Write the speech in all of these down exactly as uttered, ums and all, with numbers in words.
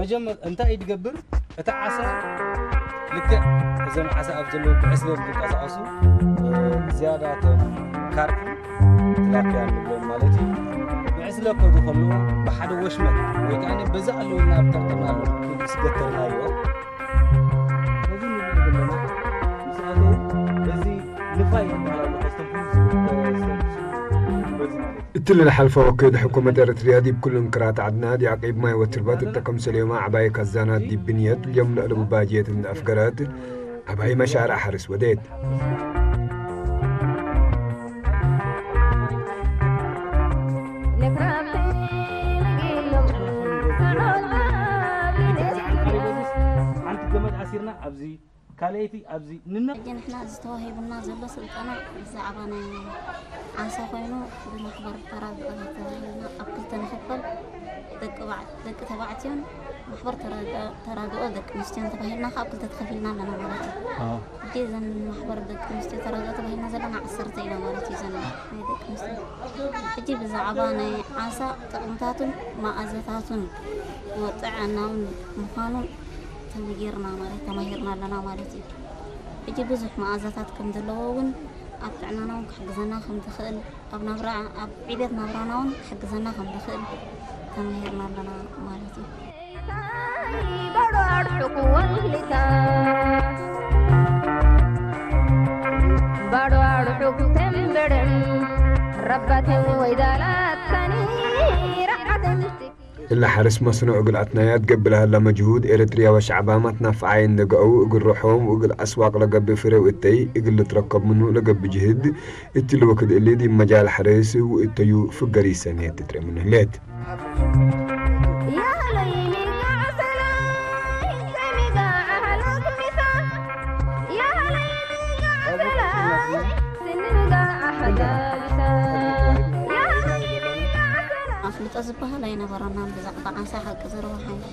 መጀመር እንታይ ኢትገብር፣ እታ ዓሰ ልክዕ እዞም ዓሰ ኣብ ዘለዉ ብዕስለ ዝንቀሳቐሱ፣ እ፣ ዝያዳቶም ካርፕ ትላፒያ ንብሎም ማለት እዩ። ብዕስለ ከዱ ከለዉ ብሓደ ወሽመጥ ወይ ከኣ በዚ ኣለዉና ኣብ ጠርጠርና ኣለዉ ክብል ስገተርናዮ። በዚ ንርኢ ዘለና ምስኣቶም በዚ ንፋይ ይበሃል ኣሎ። ከስተንፍሱ፣ ከስተንፍሱ በዚ ማለት እዩ። እትሊ ለሐልፈ ወክድ ሕኩመት ኤረትርያ ዲብ ኩሉ እንክራት ዐድና ዲብ ዐቂብ ማይ ወትርበት እተ ክምሰልዮመ ዐባይ ከዛናት ዲብ ብንየት፣ ልዮም ለአለቡ ባጀት እንዴ አፍገረት፣ ዐባይ መሻርዕ ሐርስ ወዴት። ሐንቲ ገመድ አሲርና ኣብዚ ካልኣይቲ ኣብዚ ንነ። ሕጂ ንሕና እዚ ተዋሂቡና ዘሎ ስልጠና ብዛዕባ ናይ ዓሳ ኮይኑ፣ ብማሕበር ተራድኦ ተባሂልና ኣብ ክልተ ንኽፈል፣ ደቂ ባዕ-፣ ደቂ ተባዕትዮን ማሕበር ተራድኦ፣ ተራድኦ ደቂ ኣንስትዮን ተባሂልና ከኣ ኣብ ክልተ ተኸፊልና ኣለና ማለት እዩ። ኣዎ። ሕጂ እዘን ማሕበር ደቂ ኣንስትዮ ተራድኦ ተባሂልና ዘለና ዓሰርተ ኢና ማለት እዩ። እዘን ናይ ደቂ ኣንስትዮ ሕጂ ብዛዕባ ናይ ዓሳ ጥቕምታቱን መኣዘታቱን ወጥዐናውን ምዃኑን ተመሂርና ማለት፣ ተማሂርና ኣለና ማለት እዩ። ሕጂ ብዙሕ መኣዛታት ከም ዘለዎ እውን ኣብ ጥዕናና እውን ክሕግዘና ከም ዝኽእል፣ ኣብ ናብራ፣ ኣብ ዕቤት ናብራና እውን ክሕግዘና ከም ዝኽእል ተመሂርና ኣለና ማለት እዩ። ባዶ ኣርሑቅ ወልታ፣ ባዶ ኣርሑቅ ተንበረም፣ ረባተ ወይዳላታኒ ረዓተን እለ ሐርስ መስኖ እግል አትናያት ገብእ ለሀላ መጅሁድ፣ ኤረትርያ ወሸዕባ መትናፍዓይ እንዴ ገአው፣ እግል ሮሖም ወእግል አስዋቅ ለገብእ ፍሬው እተይ እግል ልትረከብ ምኑ ለገብእ ጅህድ፣ እትሊ ወክድ እሊ ዲብ መጃል ሐርስ ወእተዩ ፍገር ኢሰኔት ትትረኤ ምኑ ህሌት። አፍልጦ ዝበሃል ኣይነበረናን ብዛዕባ ዓሳ ሐቂ ዘረባ ሓይል።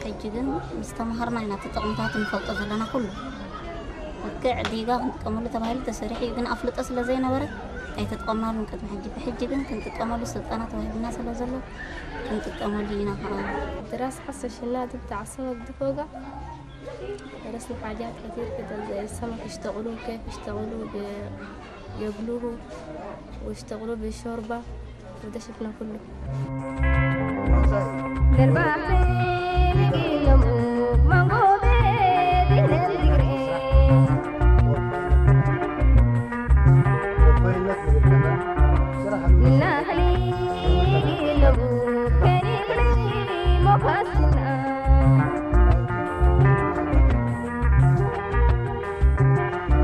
ሕጂ ግን ምስ ተመሃርና ኢና እቲ ጥቕምታት እንፈልጦ ዘለና ኩሉ። ልክዕ ዲጋ ክንጥቀመሉ ተባሂሉ ተሰሪሑ እዩ፣ ግን አፍልጦ ስለ ዘይነበረ ኣይተጠቐምናሉን ቅድሚ ሕጂ። ብሕጂ ግን ክንጥቀመሉ ስልጠና ተዋሂቡና ስለ ዘሎ ክንጥቀመሉ ኢና ከኣ። ድራስ ሐሰ ሽና ድብ ተዓሰበ ግድፎ ጋር درسنا حاجات كتير كده، زي السمك يشتغلوه، كيف يشتغلوه، بي-، ياكلوه، ويشتغلوه بالشوربة، وده شفنا كله.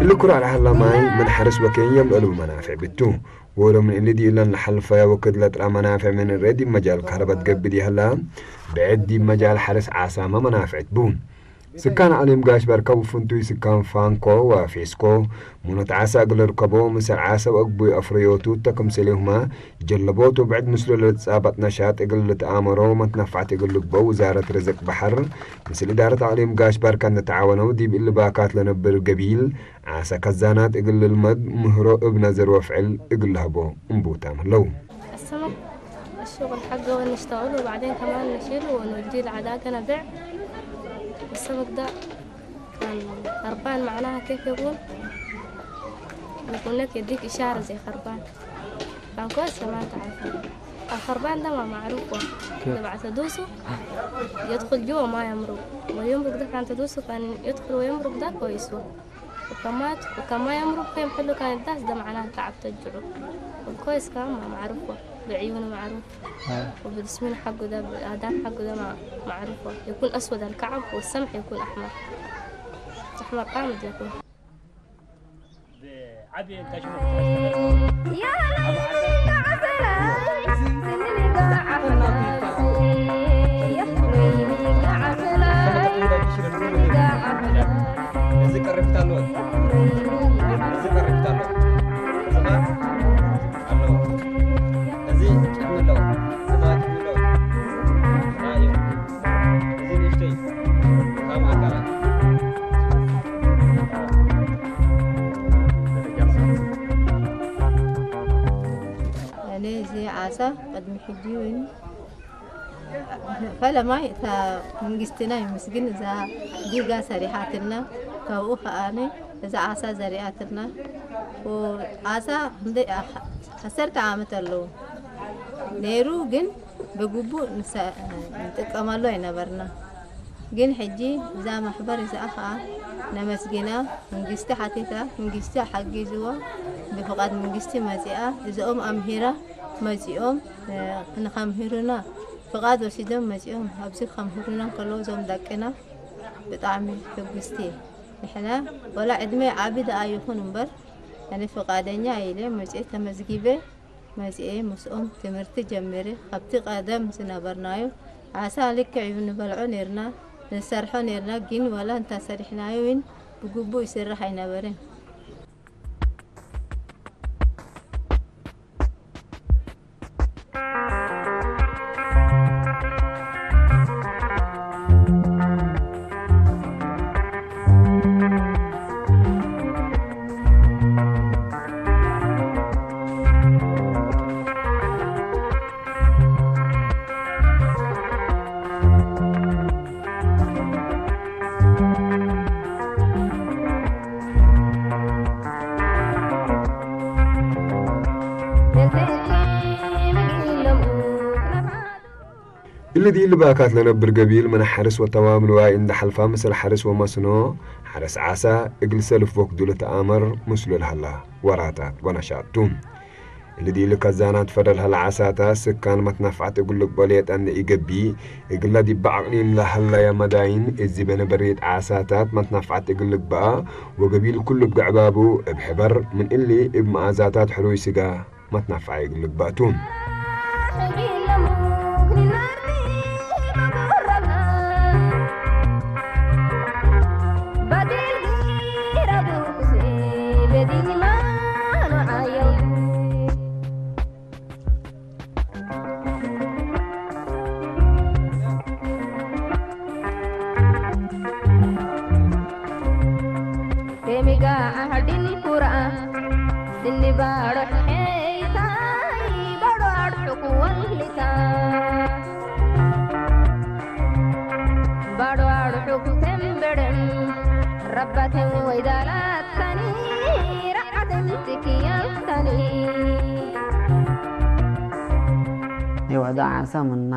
እሊ ኩራዕ ለሀላ ማይ ምን ሐርስ ወኬን የምልአ ለቡ መናፍዕ ብቱ። ወሎ ምን እሊ ዲብለን ለሐልፈ ወክድ ለጥራ መናፍዕ ምን እሬ ዲብ መጃል ከህረበት ገብእ ዲሀላ፣ ብዕድ ዲብ መጃል ሐርስ ዓሳመ መናፍዕት ቡ። ስካን አቅሊም ጋሽ ባርካ ወፍንቱይ ስካን ፋንኮ ወፌስኮ፣ ሙኖት ዓሰ እግል ልርከቦ፣ ምሰል ዓሰ ወአግቡይ አፍረዮቱ እተ ክምሰሌሁመ ጀለቦት ወብዕድ ምስሉ ለልትጻበጥ ነሻጥ እግል ልትአመሮ ወመትነፋዕት እግል ልግበኦ ውዛረት ርዝቅ በሐር ምስል እዳረት አቅሊም ጋሽ ባርካ እንተተዓወነው፣ ዲብ እሊ ባካት ለነብር ገቢል ዓሰ ከዛናት እግል ልልመድ ምህሮ እብ ነዘር ወፍዕል እግል ለሀቦ እንቡታም ህለው። السمك الشغل حقه نشتغله، وبعدين كمان نشيله ونوديه العداقة نبيع. السمك ده كان خربان، معناها كيف يقول؟ يقول لك يديك إشارة زي خربان. كان كويس كمان تعرف. الخربان ده ما معروف هو. كيف؟ تبع تدوسه يدخل جوا ما يمرق. ويمرق ده كان تدوسه كان يدخل ويمرق ده كويس هو. وكان ما، وكان ما يمرق في محله كان الداس ده معناه تعب تجعه. والكويس كمان ما معروف هو. بعيونه معروف. آه. وبالسمين حقه ده، بالآداب حقه ده ما معروفة. يكون أسود الكعب والسمح يكون أحمر. أحمر قامد يكون. እዚ ቀረፊት ኣለዎ። እዚ ቀረፊት ኣለዎ። እዚ ኸኣ ኣለዎ። እዚ ጭሕሚ ኣለዎ። እዚ ኸኣ ጭሕሚ ኣለዎ። ኣዮ። እዚ ንእሽተይ። ካብ ኣካላት። እኔ እዚ ዓሳ ቅድሚ ሕጂ እውን ፈለማይ እተ መንግስትነ ይምስግን እዛ ዲጋ ሰሪሓትነ፣ ከብኡ ከኣኒ እዛ ዓሳ ዘሪኣትነ። ወዓሳ እንዴ ዐሰርተ ዓመት አለው ኔሩ፣ ግን ብግቡእ ንሰ-፣ ንጥቀመሉ ኣይነበርና። ግን ሕጂ እዛ ማሕበር እዚኣ ከኣ ነመስግና። መንግስቲ ሓቲታ፣ መንግስቲ ሓጊዝዋ፣ ብፍቃድ መንግስቲ መጺኣ፣ እዚኦም ኣምሂራ መጺኦም፣ እ፣ ንኸምህሩና ፍቃድ ወሲዶም መጺኦም ኣብዚ ከምህሩና እንከለዉ እዞም ደቅና ብጣዕሚ ሕጉስቲ። ንሕና ወላ ዕድመ ዓቢ ደኣ ይኹን እምበር፣ ያኔ ፍቃደኛ ኢለ መጺኤ ተመዝጊበ፣ መጺኤ ምስኦም ትምህርቲ ጀሚረ። ካብቲ ቀደም ዝነበርናዮ ዓሳ ልክዕ እዩ ንበልዖ ኔርና፣ ንሰርሖ ኔርና፣ ግን ወላ እንተ ሰሪሕናዮ ውን ብግቡእ ይስራሕ ኣይነበረን። እሊ ዲብ ልባካት ለነብር ገቢል ምን ሐርስ ወተማም ንዋይ እንደ ሐልፋ ምስል ሐርስ ወመስኖ፣ ሐርስ ዓሳ እግል ሰልፍ ወክዱ ለተአመር ምስሉ ለሀላ ወራታት ወነሻጥ ቱ። እሊ ዲብ ልከዛናት ፈደል ሀለ ዓሳታት ስካን መትነፍዐት እግል ልግበእ ሌጠ እንደ ኢገብእ፣ እግለ ዲብ አቅሊም ለሀለየ መዳይን እዚበ ነበርየት ዓሳታት መትነፍዐት እግል ልግበእ ወገቢል ኩሉ እብ ገዕባቡ እብ ሕበር ምን እሊ እብ መኣዛታት ሕሩይ ስጋ መትነፍዐ እግል ልግበእ ቱ። ዴሚጋ አህዲን ኩርአ፣ ድኒ ባሮ ሔይታይ፣ ባሮ አድሑክ ወልታ። ባሮ አድሑክ ተንበረም፣ ረባትን ወይዳላተኒ፣ ረዓትን ትክያልተኒ። ወደ ዓሳ ምና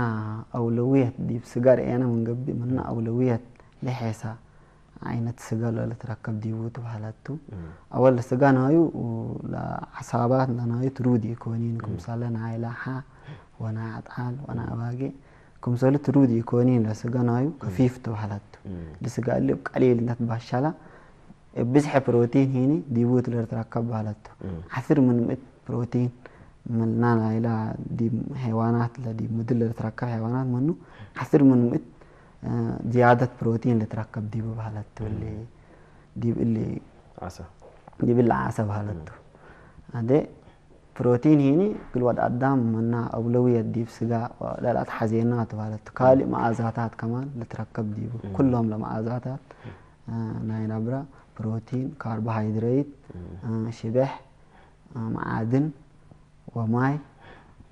አውለውየት ዲብ ስጋ ርኤነ ምን ገብእ፣ ምና አውለውየት ለሔሳ። አይነት ስጋ ለልትረከብ ዲቡ ትበሀለት ቱ። እም። አወል ስጋ ናዩ ለዐሳባት ለናዩ ትሩድ ኢኮኒን፣ እም። ክምሰለ ናይ ላሓ ወናይ አጥዓል ወናይ እም። አባጌ ክምሰሉ ትሩድ ኢኮኒን ለስጋ ናዩ እም። ከፊፍ ትበሀለት ቱ። እም። ለስጋ እሊ እብ ቀሊል እንተ ትባሸላ እብ ብዝሐ ፕሮቲን ሂኒ ዲቡ ለልትረከብ በሀለት ቱ። እም። ዐስር ምን ምእት ፕሮቲን ምንና ናይላ ዲብ ሐይዋናት ለዲብ ምድር ለልትረከብ ሐይዋናት ምኑ ዐስር ምን ምእት፣ እ፣ ዝያደት ፕሮቲን ልትረከብ ዲቡ በሀለት ቱ። እሊ እም። ዲብ እሊ ዓሳ። ዲብ እሊ ዓሳ በሀለት እም። ቱ። አደ ፕሮቲን ሂኒ እግል ወድ አዳም ምና አውለውየት ዲብ ስጋ ለልአትሐዜና ቱ በሀለት ቱ። ካልእ እም። መኣዛታት ከማን ልትረከብ ዲቡ። እም። ኩሎም ለመኣዛታት፣ እም። እ፣ ናይ ነብረ ፕሮቲን፣ ካርቦሃይድሬት፣ እም። እ፣ ሽበሕ፣ መዓድን ወማይ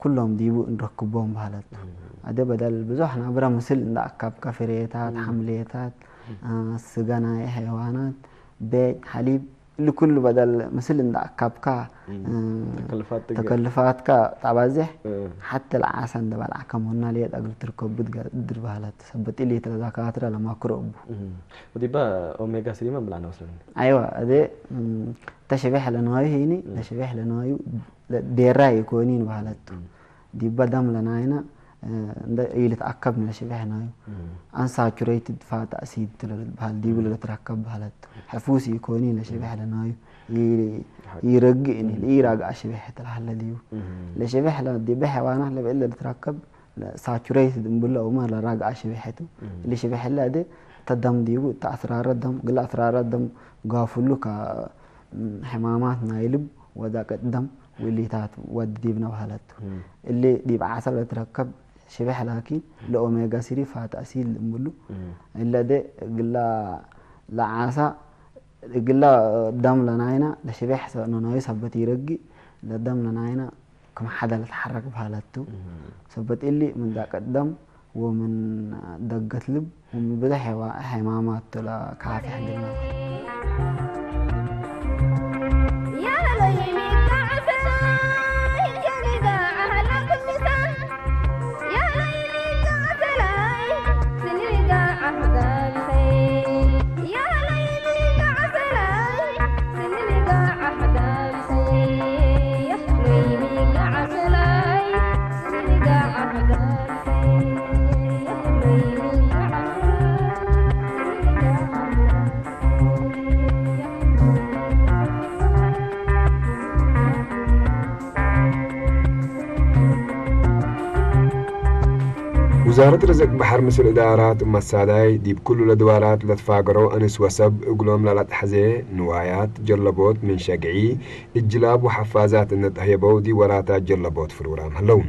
ኩሎም ዲቡ እንረክቦም በሀለት ቱ። እም። አደ በደል ብዙሕ ናብረ ምስል እንደ አካብከ ፍሬታት፣ እም። ሐምሌታት፣ እም። አ፣ ስገ ናይ ሐይዋናት፣ ቤዕ፣ ሐሊብ፣ እሊ ኩሉ በደል ምስል እንደ አካብካ፣ እም። እ፣ ተከልፋት ትገ- ተከልፋትካ ጣባዜሕ፣ እም። ሐተ ለዓሰ እንደ በልዐከ ምና ሌጠ እግል ትርከቡ ትገድር በሀለት ቱ። ሰበት እሊ ለደካትረ ለማክሮ እቡ። እም። ወዲባ ኦሜጋ ስሪ መ ብልዐነ ወስለኒ? አይወ፣ አዜ፣ እም፣ እተ ሽቤሕ ለናዩ ሂኒ፣ እም። ለሽቤሕ ለናዩ ለ-፣ ዴራይ ኢኮኒን በሀለት ቱ። እም። ዲበ ደም ለናይነ፣ እ፣ እንደ ኢልትአከብነ ለሽቤሕ ናዩ። እም። አንሳቹሬትድ ፋት አሲድ ቱ ለልትበሀል ዲቡ እም። ለልትረከብ በሀለት ቱ። ሕፉስ ኢኮኒን ለሽቤሕ እም። ለናዩ። ኢ-፣ ሐቅ። ኢረግእ እኒ፣ እም። ኢራግአ ሽቤሕ ቱ ለሀለ ዲቡ። እም። ለሽቤሕ ለ-፣ ዲበ ሐይዋናት ለብዕል ለልትረከብ ሳቹሬትድ እምብሎ አውመ ለራግአ ሽቤሕ ቱ። እም። እሊ ሽቤሕ እለ አደ እተ ደም ዲቡ እተ አስራረ ደም፣ እግለ አስራረ ደም ጋፍሉ ከ-፣ ሕማማት ናይ ልብ ወዳቀት ደም ወእሊታት ወድ ዲብነ በሀለት ቱ። እም። እሊ ዲብ ዓሰ ለትረከብ ሽቤሕ ላኪን ለኦሜጋ ስሪ ፋት አሲድ እምብሉ። እም። እለ አደ እግላ ለዓሳ እግለ ደም ለናይነ ለሽቤሕ ሰ-፣ ነናዩ ሰበት ኢረግእ፣ ለደም ለናይነ ክም ሐደ ለትሐረክ በሀለት ቱ። እም። ሰበት እሊ ምን ዳቀት ደም ወምን ደገት ልብ ወምን ብዘሕ ሔዋ-፣ ሔማማት ቱ ለካፊ ሕድግና። ውዛረት ርዝቅ በሐር ምስል እዳራት እብ መሳዳይ ዲብ ክሉ ለድዋራት ለትፋገረው አንስ ወሰብ እግሎም ለለአትሐዜ ንዋያት ጀለቦት ምን ሸግዒ፣ እጅላብ ወሐፋዛት እንድ አህየበው ዲብ ወራታት ጀለቦት ፍሩራም ሀለው።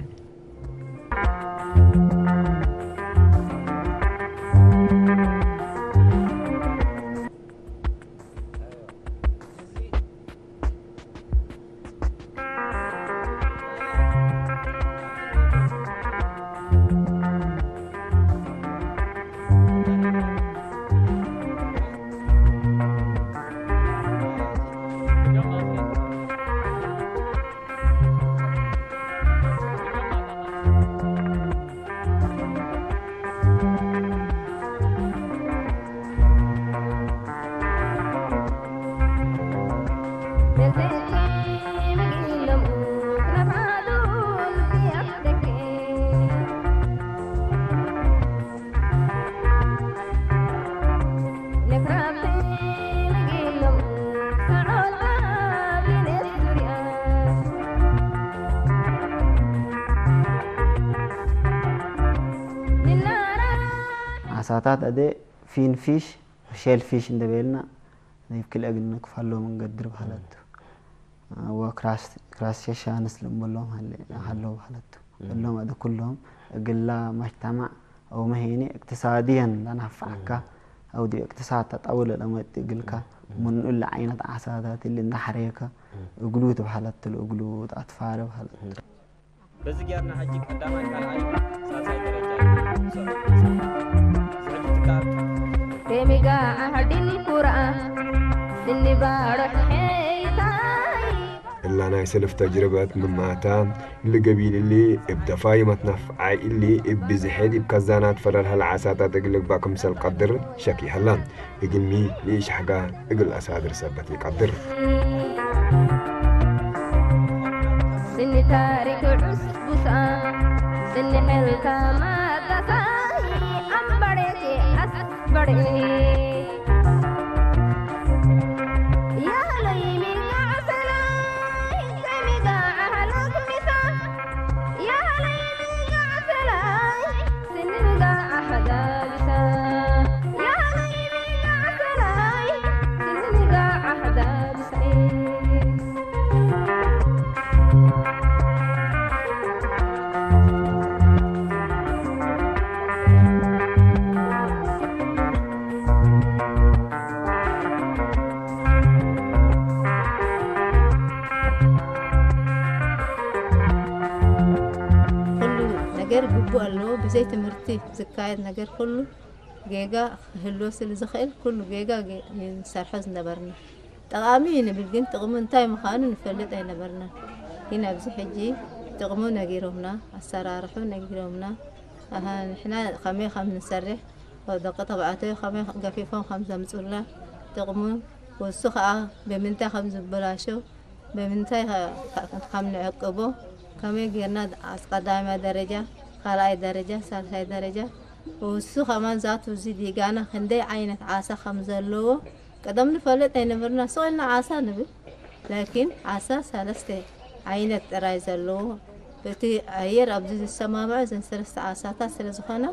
ዓሳታት አዜ ፊን ፊሽ፣ ሼል ፊሽ እንዴ ቤልና፣ ዲብ ክልኤ እግል ንክፈሎም እንገድር በሀለት ቱ። ወክራስ-፣ ክራስቴሻንስ ልንብሎም ሀለ-፣ ሀለው በሀለት ቱ። እም። እሎም አዜ ኩሎም እግላ መጅተማዕ አው መሄኒ እቅትሳድየን ለነፍዐካ፣ እም። አው ዲብ እቅትሳድ ተጠውለ ለመጽእ እግልካ፣ እም። ምኑ እሊ ዓይነት ዓሳታት እሊ እንደ ሐሬከ፣ እም። እግሉ ትበሀለት ቱ፣ እግሉ ተአትፋረ በሀለት ቱ። እም። በዝግ ያርና ሐጂ ቀዳማይ፣ ካልኣይ፣ ሳልሳይ ደረጃ ይሰሩ። ዝዕጅ ትካል። ኬሚጋ አሕድን ኩርአ፣ ስኒ ባሮሕ ሔይታይ። እላ ናይ ሰልፍ ተጅርበት ምማታ፣ እሊ ገቢል እሊ እብ ደፋዩ መትነፍዓይ እሊ እብ ብዝሔ ዲብ ከዛናት ፈረር ሀለ ዓሳታት እግል ልግባእ ክምሰል ቀድር ሸክ ይሀላ። እግልሚ ለኢሸሕጋ እግል አሳድር ሰበት ኢቀድር። ስኒ ታሪክ ዑስቡሳ፣ ስኒ ሕልካ ማቀሳይ፣ አምበሬቴ አስበሬ። ያለይ ሚጋ ሰላይ፣ ከሚጋ አህለክ ሚሳ፣ ያለይ ሚጋ ሰላይ፣ ኩሉ ነገር ግቡእ አለዎ። ብዘይ ትምህርቲ ዝካየድ ነገር ኩሉ ጌጋ ክህሎ ስል ዝኽእል፣ ኩሉ ጌጋ ጌ-፣ ንሰርሖ ዝነበርና። ጠቃሚ እዩ ንብል፣ ግን ጥቅሙ እንታይ ምዃኑ ንፈልጥ ኣይነበርናን። ግን ኣብዚ ሕጂ ጥቅሙ ነጊሮምና፣ ኣሰራርሑ ነጊሮምና። ኣሃ፣ ንሕና ከመይ ከም ንሰርሕ፣ ደቂ ተባዕትዮ ከመይ ገፊፎም ከም ዘምጹልና፣ ጥቅሙ፣ ወሱ ከኣ ብምንታይ ከም ዝበላሸው፣ በምንታይ ከ-፣ ከ-፣ ከም ንዕቅቦ፣ ከመይ ጌርና ኣስቀዳማይ ደረጃ፣ ካልኣይ ደረጃ፣ ሳልሳይ ደረጃ፣ እሱ ከማን ዛቱ እዚ ዲጋና ክንደይ ዓይነት ዓሳ ከም ዘለዎ፣ ቀደም ንፈልጥ ኣይነበርና። ሱቅ ኢልና ዓሳ ንብል፣ ላኪን ዓሳ ሰለስተ ዓይነት ጥራይ ዘለዎ፣ እቲ ኣየር ኣብዚ ዝሰማምዖ እዘን ሰለስተ ዓሳታት ስለ ዝኾና፣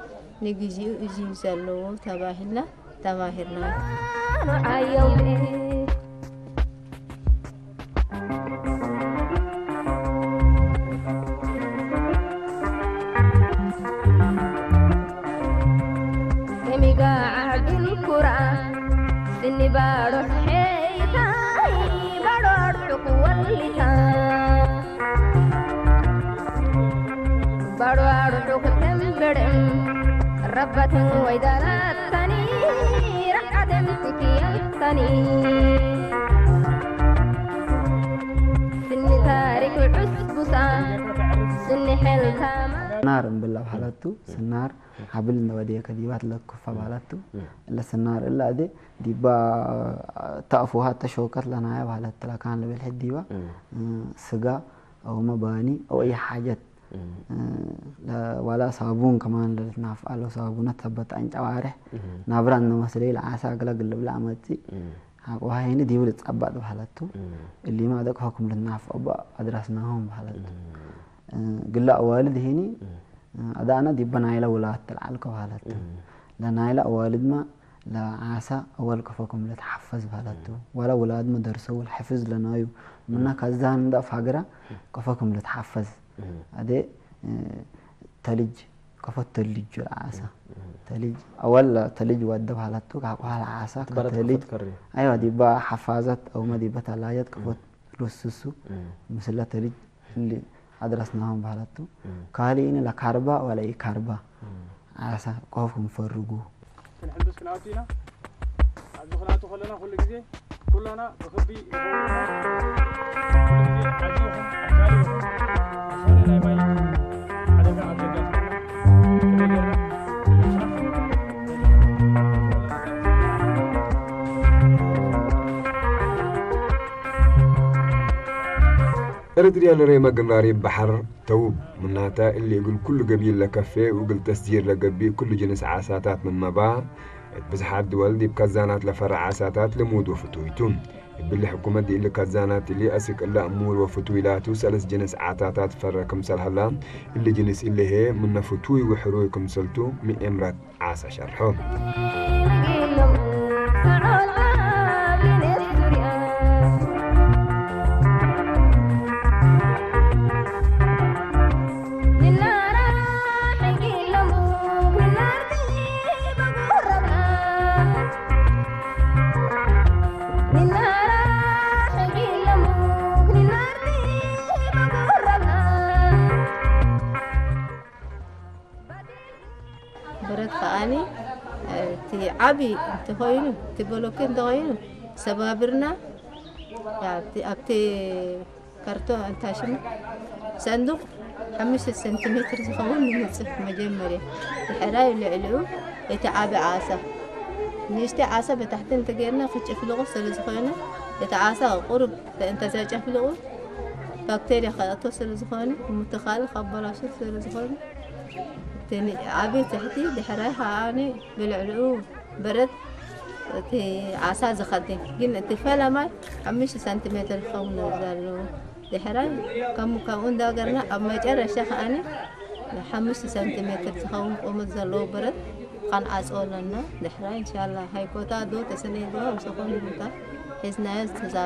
ንግዚኡ እዚ እዩ ዘለዎ ተባሂልና። ተማሂርና። ከሚጋ ዓድን ኩርኣ፣ ስኒ ባሮ ሔይታይ፣ ባሮ ኣርሑቅ ወሊታ፣ ባሮ ኣርሑቅ ተንበርዕም፣ ረበትን ወይደረተኒ ረቃደም ትክየልተኒ ስኒ ታሪክ ዑስቡሳ ስኒ ሕልታማ። ስናር እምብል ለበሀለቱ፣ ስናር ሀብል እንደ ወዴከ ዲባ ትለክፈ በሀለቱ። እለ ስናር እለ አዜ ዲባ ተአፉሃ ተሸውቀት ለናየ በሀለት ለካን ልብል ሕድ ዲባ ስጋ አውመ ባኒ አው አይ ሓጀት እ፣ ለ-፣ ወላ ሳቡን ከማን ለልትናፍአ ለው ሳቡነት ሰበት አንጨዋሬሕ እህ። ናብራ እነ መስለይ ለዓሳ እግለ ግልብ ለአመጽእ እህ። ሐቆሃ ሄኒ ዲቡ ልትጸባጥ በሀለቱ። እህ። እሊመ አደቅሖ ክም ልትናፍአ እበ አድረስናሆም በሀለቱ። እህ። እ፣ ግለ አዋልድ ሄኒ እህ። እ፣ አዳአነ ዲበ ናይለ ውላድ ተልዓልከ በሀለቱ። እህ። ለናይለ አዋልድመ ለዓሳ አወል ከፎ ክም ልትሐፈዝ በሀለቱ። እህ። ወለ ውላድመ ደርሰው ለሕፍዝ ለናዩ ምነ እህ። ከዛን እንደ አፍሀግረ እህ። ከፎ ክም ልትሐፈዝ። እህ። አዴ፣ እ፣ ተልጅ፣ ከፎ ተልጅ ለዓሳ። እህ። ተልጅ፣ አወል ተልጅ ወደ በሀለቱ፣ ከአቋል ዓሳ ትበረት ከተልጅ። ከፎ ትከሪ። አይዋ፣ ዲባ ሐፋዘት አውመ ዲበ ተላጀት ከፎ እህ። ሩስሱ፣ እህ። ምስለ ተልጅ እሊ አድረስናሆም በሀለቱ። እህ። ካልኢኒ ለካርባ ወለ ኢካርባ እህ። ዓሳ ከፎ ክም ፈርጉ። ክንሕምብስ ክንኣቱ ኢና። ኣብዚ ክንኣቱ ከለና ኩሉ ግዜ ኩላና ብክቢ ይኸውን። ኩሉ ግዜ ዓቢ ይኹን ዓካሪ ይኹን፣ ዝኾነ ናይ ማይ ሓደጋ ኣብ ዘጋጥመና ከመይ ጌርና ንምስራሕ ኤረትርያ ለሬመ ግንባር እብ በሐር ተውብ። ምናተ፣ እሊ እግል ኩሉ ገቢል ለከፌ ወእግል ተስጂር ለገብእ ኩሉ ጅንስ ዓሳታት ምንመ ባ፣ እት ብዝሓት ድወል ዲብ ከዛናት ለፈረ ዓሳታት ልሙድ ወፍቱይ ቱ። እብሊ ሕኩመት ዲእሊ ከዛናት እሊ አስክ እለ እሙር ወፍቱይ ላቱ ሰለስ ጅንስ ዓሳታት ፈረ ክምሰል ሀላ፣ እሊ ጅንስ እሊ ህዬ ምነ ፍቱይ ወሕሩይ ክምሰልቱ ሚ ኤምረት ዓሳ ሸርሖ። በረት ከኣኒ፣ እቲ ዓቢ እንተኾይኑ፣ እቲ በሎኬ እንተኾይኑ፣ ሰባብርና፣ ኣብቲ፣ ኣብቲ ካርቶን፣ እንታሽም ሰንዱቅ ሓሙሽተ ሰንቲሜትር ዝኸውን ንምጽፍ መጀመርያ። ድሕራይ ልዕሊኡ እቲ ዓቢ ዓሳ፣ ንእሽተይ ዓሳ በታሕቲ እንተጌርና ክጭፍልቑ ስለ ዝኾነ፣ እቲ ዓሳ ቁሩብ እንተ ዘጨፍልቑ ባክቴርያ ከእቶ ስለ ዝኾነ፣ ምትኻል ከበላሹ ስለ ዝኾነ፣ እቲ ዓቢ ትሕቲ ድሕራይ ከኣኒ ብልዕሊኡ በረት እቲ ዓሳ ዝኸድን፣ ግን እቲ ፈለማይ ሓሙሽተ ሰንቲሜትር ክኸውን ዘለዉ። ድሕራይ ከም፣ ከምኡ እንዳገርና ኣብ መጨረሻ ከኣኒ ሓሙሽተ ሰንቲሜትር ዝኸውን ቁመት ዘለዎ በረት ከንዓጽዎ ኣለና። ድሕራይ እንሻላ ሃይኮታ ዶ ተሰነይ ዶ ምሰኾን ይምታ ሒዝናዮ ዝተዛ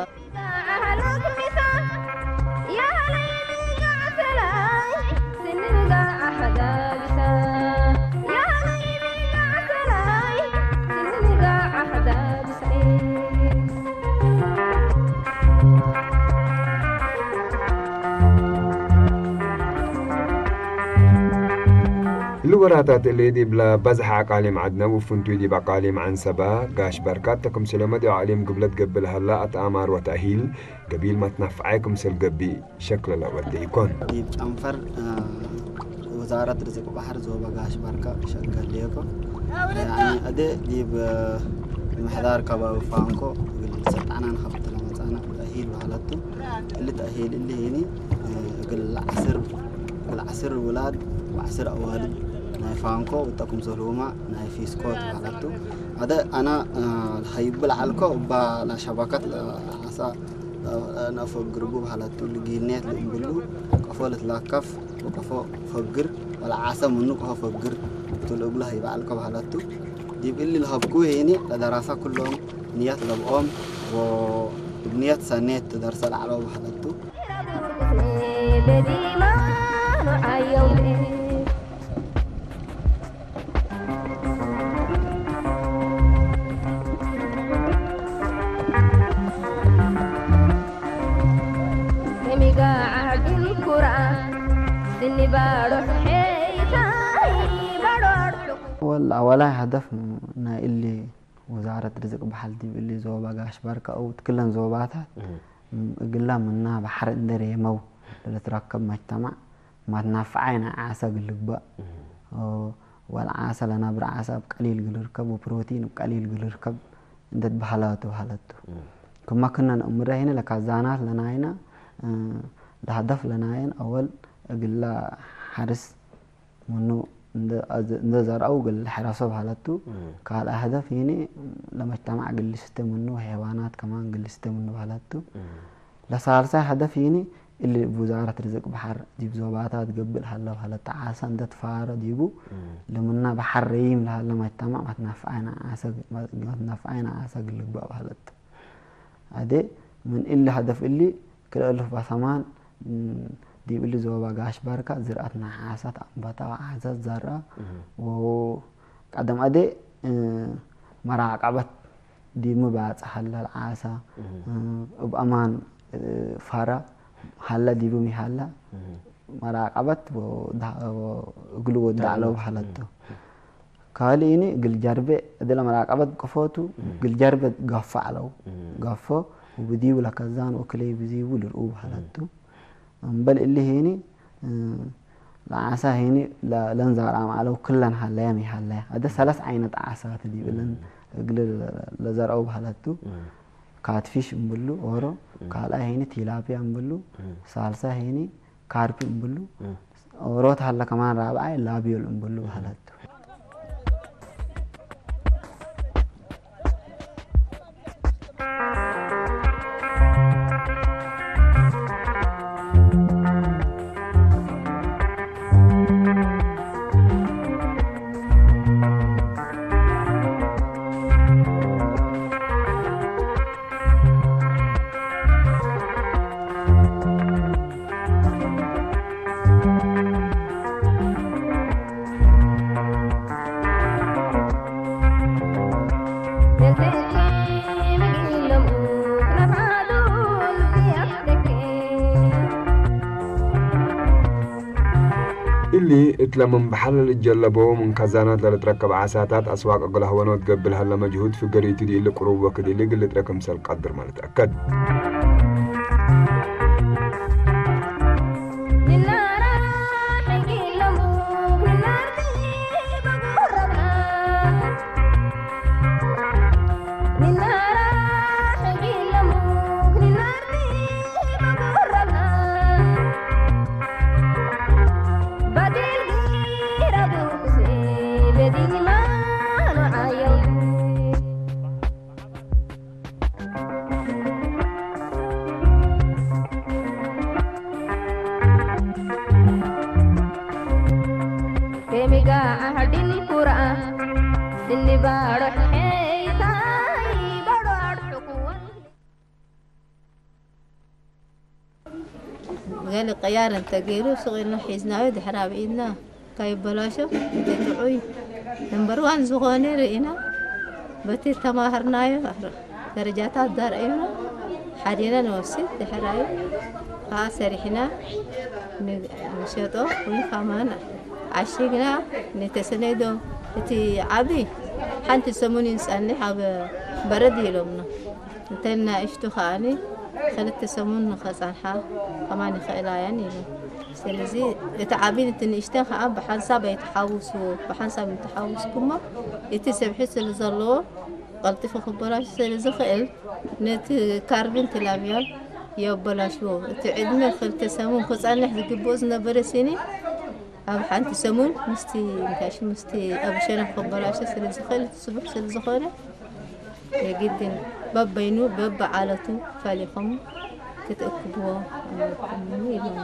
እሊ ወራታት እሊ ዲብ ለበዝሐ አቃሊም ዐድነ ወፍንቱይ ዲብ አቃሊም ዐንሰበ፣ ጋሽ በርካት ተክምስለ መዲዕ አቅሊም ግብለት ገብእ ለሀላ አትአማር ወተእሂል፣ ገቢል መትነፍዓይ ክምሰል ገብእ ሸክለ ለአወዴ ኢኮን። ዲብ ጨንፈር፣ እ፣ ወዛረት ርዝቅ በሐር ዞበ ጋሽ በርካ ሸገሌኮ። ያኒ አደ ዲብ፣ እ፣ ምሕዳር ከባቢ ፋንኮ እግል ሰልጣናን ሀብት ለመጻና ተእሂል በሀለቱ። እሊ ተእሂል እሊ ህኒ፣ እ፣ እግል ዐስር፣ እግል ዐስር ውላድ ወዐስር አዋልድ ናይ ፋንኮ ወጠ ክምሰልሁማ ናይ ፊስኮት በሀለቱ። አደ አና፣ እ፣ ለሀይቡ ለዐልኮ እባ ለሸበከት ለዓሳ ነአፈግር እቡ በሀለቱ። እሊ ጊኔት ለእምብሉ ቀፎ ልትላከፍ ወቀፎ ፈግር ወለዓሰ ምኑ ቀፎ ፈግር እቱ ለእብሉ ሀይብ ዐልከ በሀለቱ። ዲብ እሊ ለሀብኩ ሄኒ ለደራሳ ኩሎም ንየት ገብኦም ወእብ ንየት ሰኔት ደርሰ ለዐለው በሀለቱ። ወል አወላይ ሀደፍ ናይ እሊ ውዛረት ርዝቅ በሐር ዲብ እሊ ዞባ ጋሽ ባርካ አው እት ክለን ዞባታት እም። እግላ ምና በሐር እንዴ ሬመው ለልትረከብ መጅተማዕ ማትናፈዓይ ናይ ዓሰ እግል ልግበእ እም። ወል ዓሰ ለነብር ዓሰ እብ ቀሊል እግል ልርከብ ወፕሮቲን እብ ቀሊል እግል ልርከብ እንዴ ትበሀለ ቱ በሀለት ቱ። እም። ክመ ክነ ነአምረ ህይነ ለካዛናት ለናይነ እ፣ ለሀደፍ ለናይን አወል እግለ ሐርስ ምኑ እንደ አዘ-፣ እንደ ዘርአው እግል ሕረሶ በሀለቱ። እም። ካልአ ሀደፍ ህይኒ ለመጅተማዕ እግል ልስተ ምኑ ወሐይዋናት ከማን እግል ልስተ ምኑ በሀለቱ። እም። ለሳልሳይ ሀደፍ ህይኒ እሊ እብ ውዛረት ርዝቅ በሐር ዲብ ዞባታት ገብእ ለሀለ በሀለት ዓሰ እንደ ትፋረ ዲቡ እም። ለምና በሐር ረይም ለሀለ መጅተማዕ መትናፍዓይነ ዓሰ፣ መትናፍዓይነ ዓሰ እግል ልግበእ በሀለት። አዜ ምን እሊ ሀደፍ እሊ ክልኤ እልፍ ወሰማን ዲብ እሊ ዞባ ጋሽ ባርካ ዝርአት ነዓሳት አንበታ ወዓሳት ዘርአ እህ። ወቀደም አዜ መራቀበት ዲብሚ ባጽሕ ሀለ ለዓሳ እህ። እብ አማን ፋራ ሀለ ዲብሚ ሀለ እህ። መራቀበት ወዳ-፣ እግሉ ወዳዕለው ዳዕለው። ሀለቱ። እህ። ካልኢኒ እግል ጀርቤ እድለ መራቀበት ብቅፎቱ እም። እግል ጀርቤ ጋፋ ዐለው። እም። ጋፎ ወብዲቡ ለከዛን ወክሌ ብዚቡ ልርኡ በሀለቱ። እም። እምበል እሊ ሄኒ፣ እ፣ ለዓሳ ሄኒ ለ-፣ ለንዛራም ዐለው ክለን ሀለያም ይሀለያ። አደ ሰለስ ዓይነት ዓሳት ዲብ እለን እም። እግል ለዘርአው በሀለቱ። እም። ካትፊሽ እምብሉ ኦሮ፣ እም። ካልአ ሄኒ ቲላፒያ እምብሉ፣ እም። ሳልሳ ሄኒ ካርፕ እምብሉ፣ እም። ኦሮት ሀለ ከማን ራብዓይ ላብዮል እምብሉ በሀለቱ። እሊ እትለ ምን በሐር ለልትጀለበው ምን ከዛናት ለልትረከብ ዓሳታት አስዋቅ እግል ሀወኖት ገብእ ለሀለ መጅሁድ ፍገሪቱ ዲእሊ ቅሩብ ወክድ እሊ እግል ልትረ ክምሰል ቀድርመ ልትአከድ። ኬሚጋ አህዲን ኩርአ እሊ ባሮ ሐይታይ ባሮ አርሑኩ ወል ገሌ ቅያር እንተ ገይሩ ሱቅ ኢልና ሒዝናዮ፣ ድሕር አብዒድና ከይበላሾ እንተ ጥዑይ ነምበር ዋን ዝኾነ ርኢና፣ በቲ ተማህርናዮ ደረጃታት ዳርአዩና፣ ሐዴና ንወስድ፣ ድሕራዩ ከኣ ሰሪሕና ን-፣ ንሸጦ ወይ ከማን አሽግና ንተሰነዶ። እቲ ዓቢ ሓንቲ ሰሙን እንጸንሕ ኣብ በረድ ኢሎምና። እንተ ንእሽቱ ከኣኒ ክልተ ሰሙን ንኸጸንሓ ከማን ይኽእላያን ኢሉ። ስለዚ እቲ ዓቢን እቲ ንእሽተን ከኣ ብሓንሳብ ኣይትሓውስዎ፣ ብሓንሳብ እንተሓውስኩሞ እቲ ስብሒ ስለ ዘለዎ ቀልጢፉ ክበላሾ ስለ ዝኽእል ነቲ ካርብን ትላብያን የበላሽዎ። እቲ ዕድመ ክልተ ሰሙን ክጸንሕ ዝግብኦ ዝነበረ ሲኒ ኣብ ሓንቲ ሰሙን ምስቲ ምንታሽ ምስቲ ኣብ ሸነኽ ክበላሾ ስለ ዝኽእል እቲ ስቡሕ ስለ ዝኾነ የግድን በበይኑ በብዓለቱ ፈሊኹም ክትእክብዎ ኣለኩም ኢሉኒ።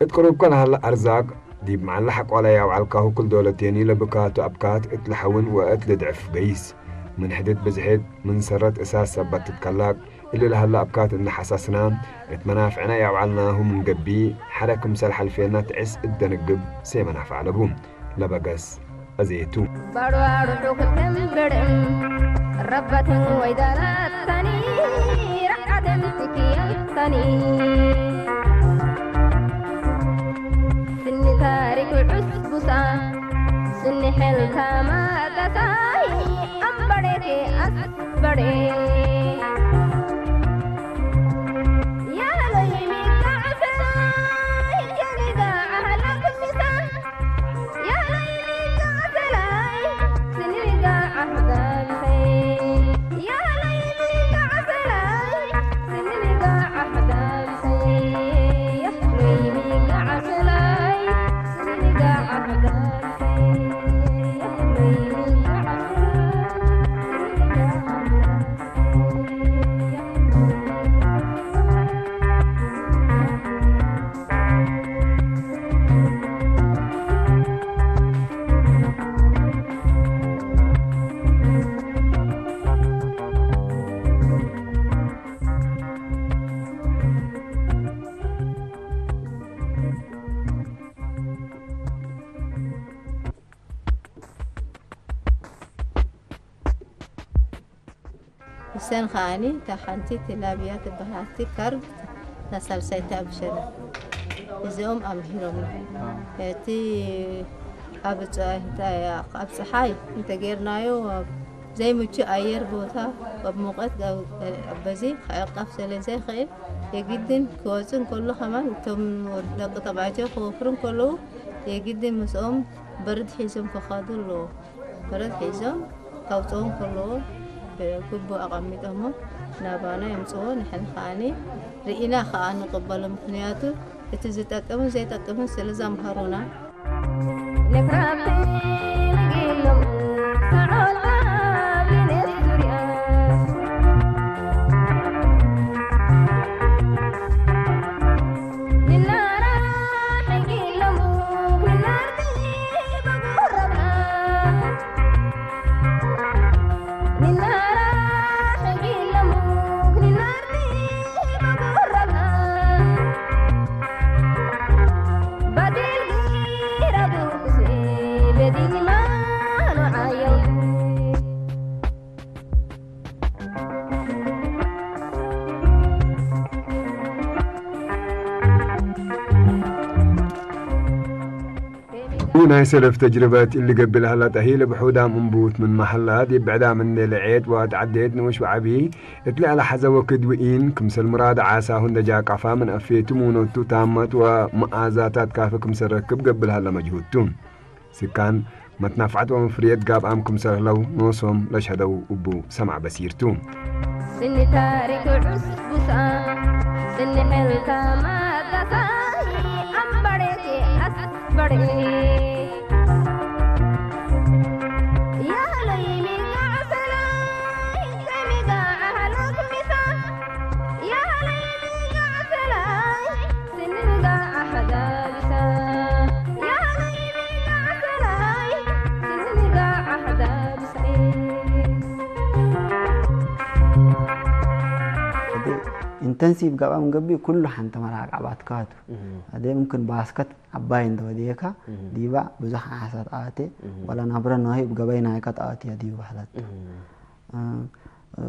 እት ቅሩብከ ለሀለ አርዛቅ፣ ዲብ መዐለ ሐቆለ ያውዐልካሁ ክል ዶለቴኒ ለብካቱ አብካት እት ለሐውን ወእት ልድዕፍ ገይስ። ምን ሕድት ብዝሒት፣ ምን ሰረት እሳት ሰበት ትትከላቅ፣ እሊ ለሀለ አብካት እንዴ ሐሰስና፣ እት መናፍዕነ ያውዐልናሁ ምን ገብእ፣ ሐረ ክምሰል ሐልፌነ ትዕስ እት ደንግብ ሴመ ናፍዕ አለቡ። ለበገስ አዜቱ። ባርባርሑ ክልተን ብርዕም ረበትን ወይደረተኒ ረዓደን ትክየልተኒ። ስኒ ታሪክ ዑስቡሳ፣ ስኒ ሕልታ ማቀሳይ፣ አምበሬቴ አስበሬ። ያለይ ሚጋዕ ሰላይ፣ ከኒጋ አህላ ክሚሳ። እሰን ከአኒ፣ እተ ሐንቲ ቲላብያ ትበሃል ቲ ከርብ፣ እተ ሳልሳይት አብሸለ። እዚኦም አምሂሮምኒ። እቲ አብ ጸ-፣ እንተ፣ አብ ጸሓይ እንተ ጌርናዮ፣ ዘይ ምቹ አየር ቦታ፣ ወብ ሙቀት ገው-፣ አበዚ ከዕቀፍ ሰለ ዘይክእል፣ የግድን ክወጽእ እንከሎ ከማን፣ እቶም ደቂ ጠባይቶ ክወፍሩ እንከለዉ፣ የግድን ምስኦም በርድ ሒዞም ክኸዱ ኣለዎ። በረድ ሒዞም ካውጽኦም ከለዎ፣ ብግቡእ አቀሚጦሞ ናባና የምጽዎ። ንሕን ከአኒ ርኢና ከአ ንቅበሎ፣ ምክንያቱ እቲ ዝጠቅምን ዘይጠቅምን ስለ ዘምሀሩና። ንፍራፍን እግሎም ሰዖል አብሊን እስትሪያ። ንናራ ሕጊ ለሙክ ንናርቲ በጉረብና። ንናራ ሕጊ ለሙክ ንናርቲ በጉረብና። ባዴል ጊረቡ ቁሴ በዲንማ ኖዓየው። ናይ ሰለፍ ተጅርበት እሊ ገብእ ለሀላ ጠሂ ለብሑዳም እንቡት ምን መሀላ ዲብ ብዕዳም እንዴ ለዔት ወአትዐዴት ንኡሽ ወዐቢ እት ለአለሐዘ ወክድ ውኢን ክምሰል ሙራድ ዓሳሁ እንዴ ጃቀፋ ምን አፌቱ ሙኖቱ ታመት ወመአዛታት ካፊ ክምሰል ረክብ ገብእ ለሀለ መጅሁድ ቱ። ስካን መትናፍዐት ወመፍርየት ጋብአም ክምሰል ህለው ኖሶም ለሸደው እቡ ሰማዕ በሲር ቱ። ስኒ ታሪክ ዑስቡሳ፣ ስኒ ሕልታ ማቀሳይ፣ አምበሬቴ አስበሬ። ያለይ ሚጋዕ ሰላይ፣ ከሚጋዕ አህለክ ሚሳ። ኢንተንሲቭ ገብአ ምን ገብእ ኩሉ ሐንተ መራቃባት ካቱ። እህ። አደ ምምክን ባስከት ዐባይ እንተ ወዴከ እህ። ዲባ ብዙሕ ዓሰት አቴ እህ። ወለ ነብረ ናሂ እብ ገበይ ናይከ ተአትየ ዲቡ በህለት። እህ። እ፣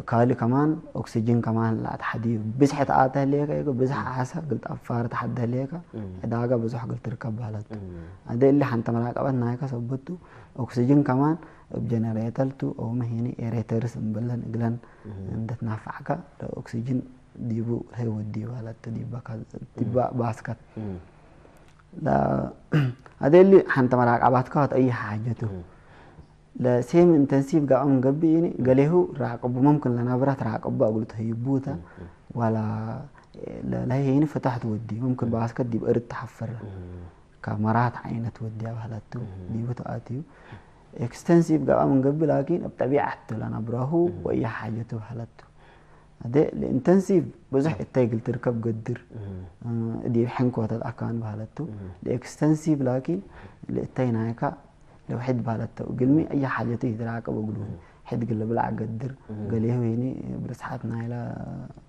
ካሊ ከማን ኦክሲጅን ከማን ለአትሐዲ ብዝሕ ተአተ ህሌከ፣ ብዝሕ ዓሰ እግል ጠፋር ተሐደ ህሌከ፣ እም። ዕዳጋ ብዙሕ እግል ትርከብ በህለት። እም። አደ እሊ ሐንተ መራቀበት ናይከ ሰብቱ፣ ኦክሲጅን ከማን እብ ጀነሬተር ቱ፣ ኦመ ሄኒ ኤሬተርስ እምብለን እግለን እም። እንደ ትናፈዕከ፣ ለኦክሲጅን ዲቡ ለህይ ወዲ በህለት፣ ዲበ ከ-፣ ዲበ እም። ባስከት። እም። ለ-፣ አደ እሊ ሐንተ መራቀባትከ ወተአየ ሓጀቱ። እም። ለሴም ኢንተንሲቭ ገአ ምን ገብእ ኢኒ፣ ገሌሁ ራቅቡ፣ መምክን ለነብረ ትራቅቡ እግሉ ተህይቡ ተ፣ እም፣ እም። ወላ ለ-፣ ለህይኒ ፍታሕ ትወዲ፣ መምክን እም። ባስከት ዲብ እርድ ተሐፍረ፣ እም። ከመራት ዓይነት ወድያ በህለቱ፣ እም። ዲቡ ተአትዩ። ኤክስተንሲቭ ገአ ምን ገብእ ላኪን፣ እብ ጠቢዐት ለነብረሁ እም። ወእየ ሓጀቱ በህለቱ። አደ ለኢንተንሲቭ ብዙሕ እም። እተይ እግል ትርከብ ገድር፣ እም። እ፣ ዲብ ሕንኮተት አካን በሀለቱ። እም። ለኤክስተንሲቭ ላኪን ለእተይ ናይካ ለውሕድ በሀለቱ። እግልሚ አየ ሓጀቱ ይትራቀብ እግሉ። እም። ሕድ እግል ልብላዕ ገድር። እም። ገሌሁ ሄኒ ብርስሓት ናይላ፣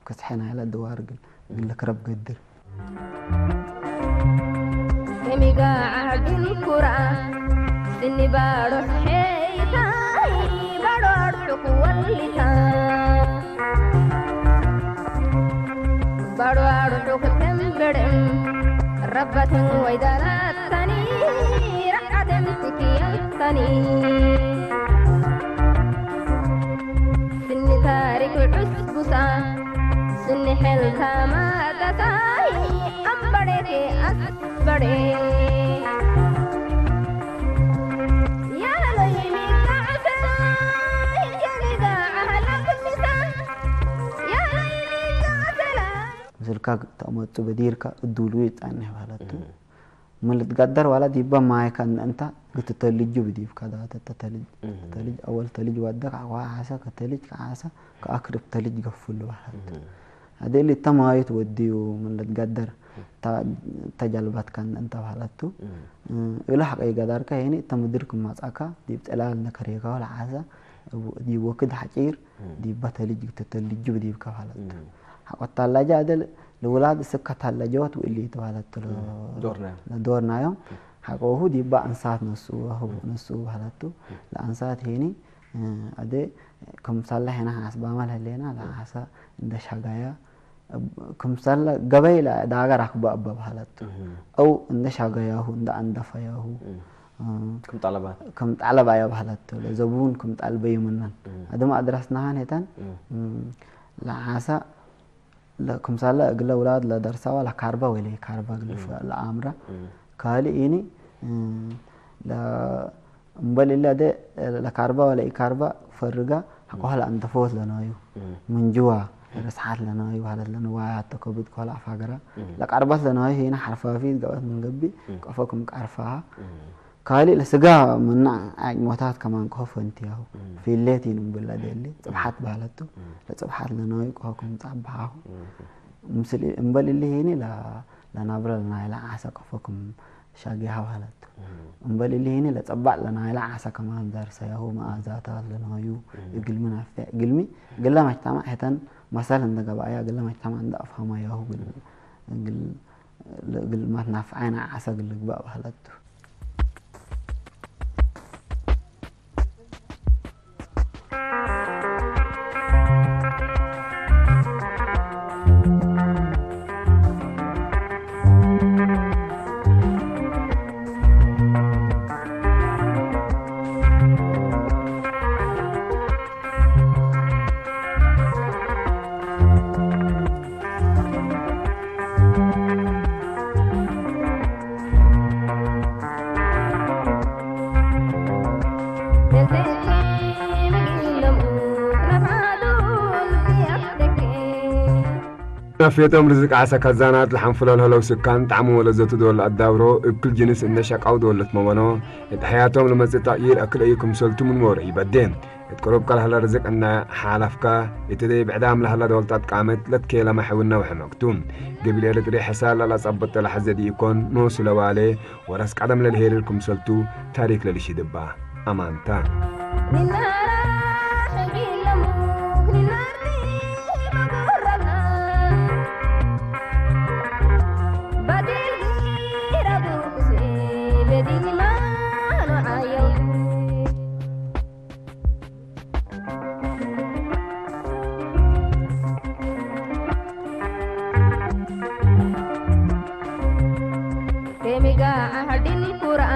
ክስሐ ናይላ ድዋር እግል፣ እም። እግል ልክረብ ገድር። ከሚጋ ዓህድን ኩራ፣ ስኒ ባሮ ሔይታይ፣ ባሮ አርሑክ ወሊታ። ባሮ አርሑክ ተንበርም፣ ረበትን ወይዳላተኒ፣ ረዓትን ትክየልተኒ። ስኒ ታሪክ ዑስቡሳ፣ ስኒ ሐልታ ማዳሳይ፣ አምበሬቴ አስበሬ። ያለይ ሚጋዕሰ፣ ከሊጋ አህላ ክሚሳ፣ ያለይ ሚጋዕሰላ። ምስልካ ተአመጹ በዲርካ እዱሉ ይጻንሕ ባለቱ። እም። ምን ልትጋደር ዋላ ዲበ ማይከ እነ እንተ ግትተልጁ ብዲብከ ዳተ ተተልጅ፣ እህ። ተተልጅ አወል ተልጅ ወደክ አዋ ዓሰ ከተልጅ ከዓሰ ከአክርብ ተልጅ ገፉሉ በሀልቱ። እህ። አዴ እሊ እተ ማዩ ትወድዩ ምን ልትጋደር እህ። ተ-፣ ተጀልበትከ እነ እንተ በሀለቱ። እህ። እለ ሐቀ ይገዳርከ ሄኒ እተ ምድር ክም መጽአከ ዲብ ጥላል ነከሬከ ወለዓሰ እቡ-፣ ዲብ ወክድ ሐጪር እህ። ዲበ ተልጅ ግትተልጁ ብዲብከ በሀለቱ። እህ። ሐቆ ታላጃ አዴ ለውላድ እስከ ታላጃወት ወእሊ ትባለቱ ለ-፣ እህ። ዶርናዮም። ለዶርናዮም። እህ። ሐቆሁ ዲባ አንሳት ነሱ ወህቡ እም። ነሱ በሀለቱ እም። ለአንሳት ሄኒ፣ እ፣ አዴ ክምሰለ ሄና ሐስባማ ለህሌና እም። ለአሳ እንደ ሻጋያ፣ እብ-፣ ክምሰለ ገበይ ለዳገር አክቦ አበ በሀለቱ። እም። አው እንደ ሻጋያሁ፣ እንደ አንደፈያሁ፣ እም። እ፣ ክም ጠለባ። ክም ጠለባያ በሀለቱ። ለዘቡን ክም ጠልበዩ ምነን። እም። አድማ አድረስናሃን ሄተን፣ እም። እም፣ ለአሳ ለክምሰለ እግለ ውላድ ለደርሰዋ ለካርባ ወለኢካርባ እግል እም። ፈ-፣ ለአምረ። እም። ካልእ ኢኒ፣ እም፣ ለ-፣ እምበል እለ ደ ለካርባ ወለኢካርባ ፈርጋ፣ እም። ሐቆ ለአንደፎት ለናዩ፣ እም። ምንጅዋ፣ እም። ርስሓት ለናዩ፣ ሀለት ለንዋያት ተከብድ ኮላ አፋገራ፣ እም። ለቀርበት ለናዩ ሄነ ሐርፋፊት ገበት ምን ገብእ፣ እም። ቀፎ ክም ቀርፋሃ፣ እም። ካልእ ለስጋ ምነ አዕሞታት ከማን ቀሆ ፈንትያሁ። እም። ፊሌት ኢንብላ ደሊ፣ እም። ጽብሓት በሀለቱ። እም። ለጽብሓት ለናዩ ቀሆ ክም ጻብሓሁ። እም። ምስል እምበል እሊ ሄኒ ለ-፣ ለናብረ ለናይለ ዓሰ ቀፎ ክም ሻጌሃ በሀለቱ። እም። እምበል እሊ ሄኒ ለጸባዕ ለናይለ ዓሰ ከማን ዛርሰያሁ መአዛታት ለናዩ እም። እግልሚ ናፍዕ፣ እግልሚ እግለ መጅተማዕ ሄተን መሰል እንደ ገብአያ እግለ መጅተማዕ እንደ አፍሀማያሁ እግል፣ እም። እግል፣ እግል ማትናፍዓይና ዓሰ እግል ልግባእ በሀለቱ። ናፍየቶም ርዝቅ ዓሰ ከዛናት ለሐንፍሎ ለህለው ስካን ጣዕሙ ወለዘቱ ዶል ለአዳብሮ፣ እብ ክል ጅንስ እነ ሸቃው ዶል ልትመመኖ፣ እት ሐያቶም ለመጽእ ተቅይር አክል አዩ ክምሰልቱ ምን ዎሮ ኢበዴ። እት ቅሩብ ቀል ሀለ ርዝቅ እነ ሓለፍከ፣ እት ደይ ብዕዳም ለሀለ ዶልታት ቃመት ለትኬለመ ሕውነ ወሕመቅቱ። ገቢል ኤረትርየ ሕሳር ለለጸብጦ ለሐዘ ዲኢኮን፣ ኖሱ ለዋሌ ወረስ ቀደም ለልሄርር ክምሰልቱ ታሪክ ለልሽድባ አማንታ። ኬሚጋ አህድን ኩርአ፣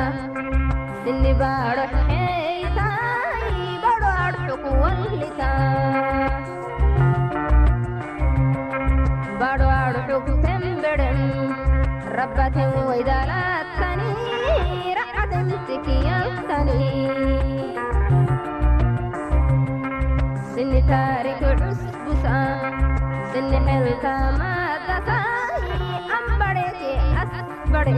ስኒ ባሮ ሔይታይ፣ ባሮ አርሑክ ወልታ። ባሮ አርሑክ ተንበርም፣ ረባትን ወይዳላተኒ፣ ረዓትን ትክያልተኒ። ስኒ ታሪክ ዑስቡሳ፣ ስኒ ሕልታ ማዳሳይ፣ አምበሬቴ አስበሬ።